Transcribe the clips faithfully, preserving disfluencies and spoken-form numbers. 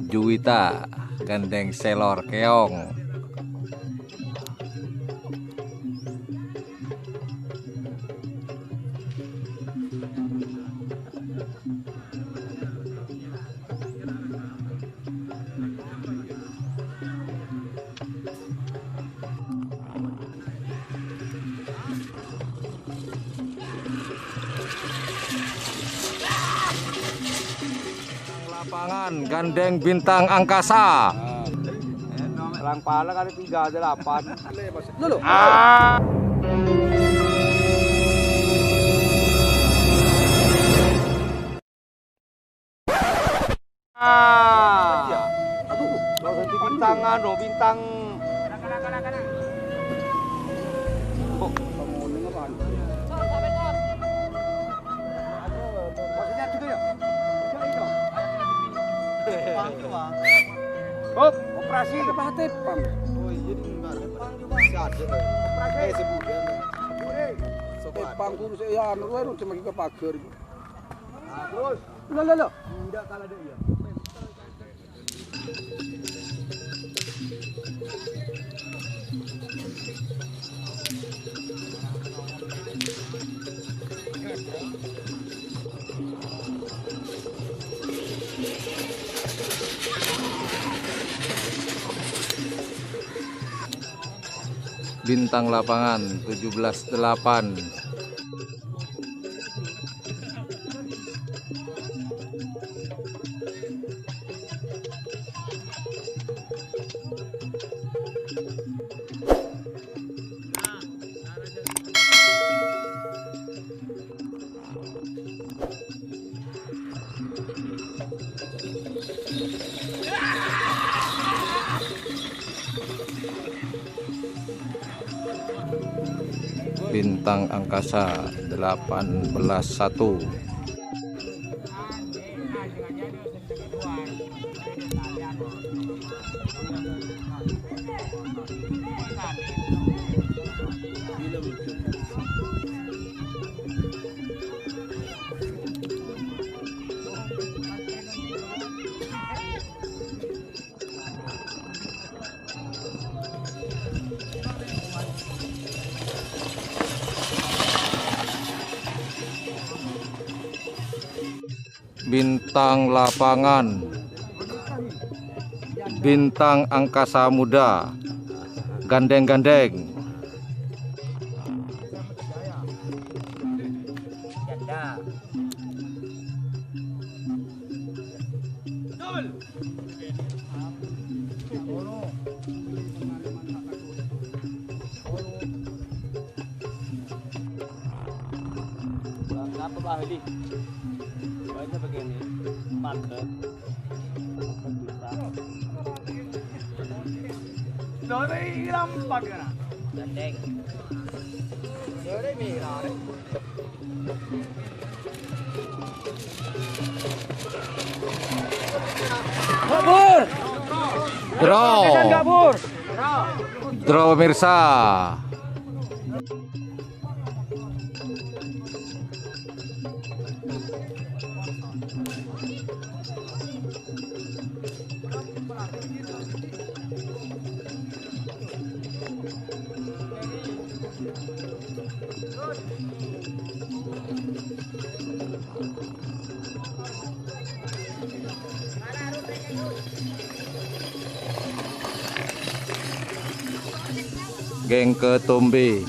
Juwita gandeng selor keong. Tangan gandeng bintang angkasa. Lang-palang ada tiga, ada delapan. Lo, lo. Ah. Ah. Aduh, bintang anu, bintang. Oh. Maksudnya juga ya? Enggak itu. Pang itu, Bang. Hop, operasi. Ada paha tepang. Oh, iya, di mana? Pang juga. Masih ada. Operasi. Eh, sebulan. Eh, tepang kurus ya, anu, anu, cuma ke pagar. Nah, terus. Lo, lo, lo. Enggak kalah deh, ya. Bintang lapangan tujuh belas delapan. Bintang Angkasa delapan belas satu. Bintang lapangan, Bintang Angkasa Muda, gandeng-gandeng. Kenapa Pak Ahli? Baca begini, mantep. Dore ilang pagara. Gandeng. Dore mirare. Kabur. Draw. Kabur. Draw, pemirsa. Geng Ketombe.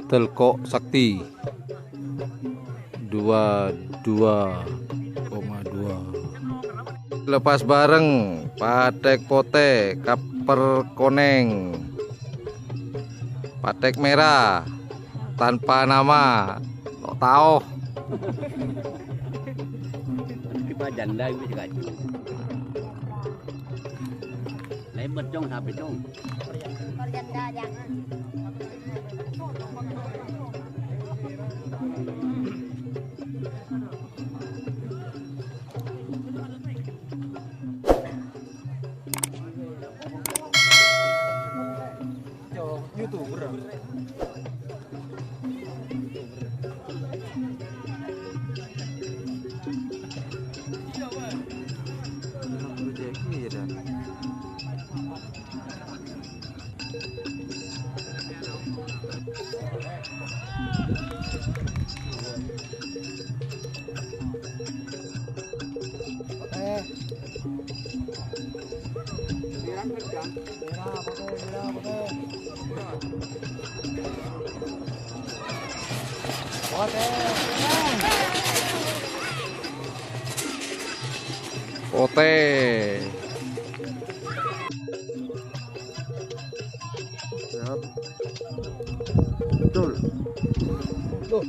Telko Sakti. Dua dua koma dua. Lepas bareng, pathèk potè, kapèr konèng, pathèk mèra, tanpa nama, tok tao. Kita janda itu sih, Kak. Lebar, Cong, sampai, Cong. Yo, YouTuber. Rezeki ya, Dan. Potè. Siap. Betul. Tuh.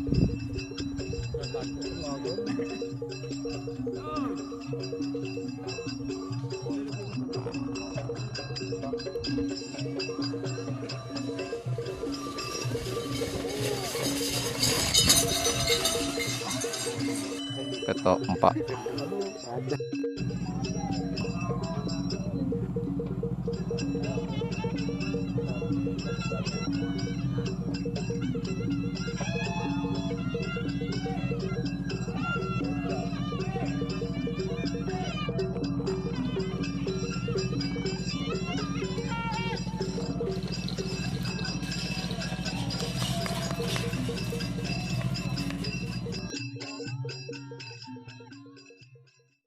Pètto' empa'.